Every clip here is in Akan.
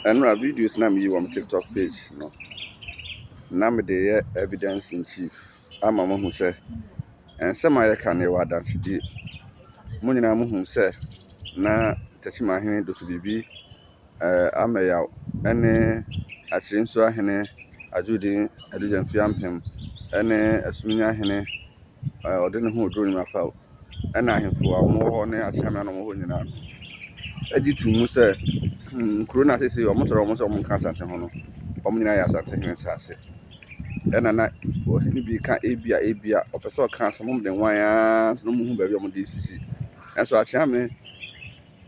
Ɛnora videos na meyi wɔ me TikTok page no, na mede yɛ evidence in chief ama moahu sɛ nsɛm a yɛka no yɛwɔ adansedie. Mo nyinaa mohu sɛ na Techimanhene Dr. Biribi Ameyaw ne Akyerɛnsuahene Adwodin Adugyamfi Ampem ne Asuminyahene ɔde ne ho oduro nnwuma pa ɛna ahemfo a wɔwɔ hɔ ne akyeame a wɔwɔ hɔ nyinaa no agye to mu sɛ nkuro no a seesei wɔsɔre wɔn sɛ wɔnka Asante ho no, wɔn nyinaa yɛ Asantehene nsase. Ɛna na ɔhene bi ka ebia ebia ɔpɛ sɛ ɔka asɛm wɔn de nwan ara nso na wɔhu baabi a wɔde sisi. Nanso akyeame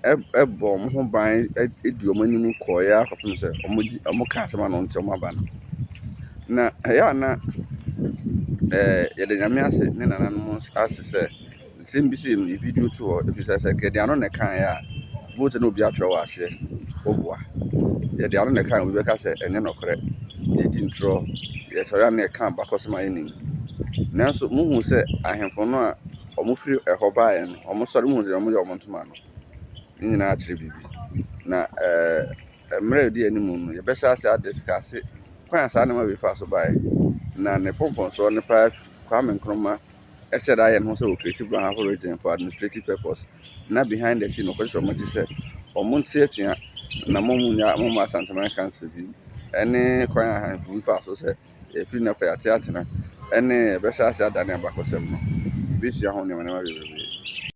ɛbɔ wɔn ho ban di wɔn anim kɔeɛ ara kɔpem sɛ wɔgye wɔka asɛm a na wɔnte wɔn aba no. Na ɛyɛ a na yɛde Nyame ase ne nananom ase sɛ nsɛm bi sei no yɛ video to hɔ ɛfiri sɛ sɛ nka yɛde ano na ɛkaeɛ a wobɛhu sɛ na obi atwerɛ wɔ aseɛ woboa. Yɛde ano na ɛkaeɛ a obi bɛka sɛ ɛnyɛ nokorɛ, yɛdi ntorɔ, yɛsɔre a na yɛka abakɔsɛm a yɛnnim. Nanso mohu sɛ ahemfo no a wɔfiri ɛhɔ baeɛ no, wɔsɔre mohu sɛ wɔyɛ wɔn ntoma no. Ne nyinaa kyerɛ biribi. Na mmerɛ a ɛdi anim no, yɛbɛhyɛ ase adiscuss kwan a saa nneɛma wei faa so baeɛ. Na ne pɔmpɔnsoɔ no paa Kwame Nkrumah ɛhyɛ da ayɛ ne ho sɛ ɔcreate Brong Ahafo region for administrative purpose. Na behind the scene ɔkɔhyehyɛ wɔn akyi sɛ wɔn nte atua na mo nya mo ma Asanteman council bi ɛne kwan a ahemfo bi faa so sɛ yɛfiri nnɛ kɔ yɛate atena ɛne yɛbɛhyɛ ase adane abakɔsɛm no. Yɛbɛsua ho nneɛma nneɛma bebree.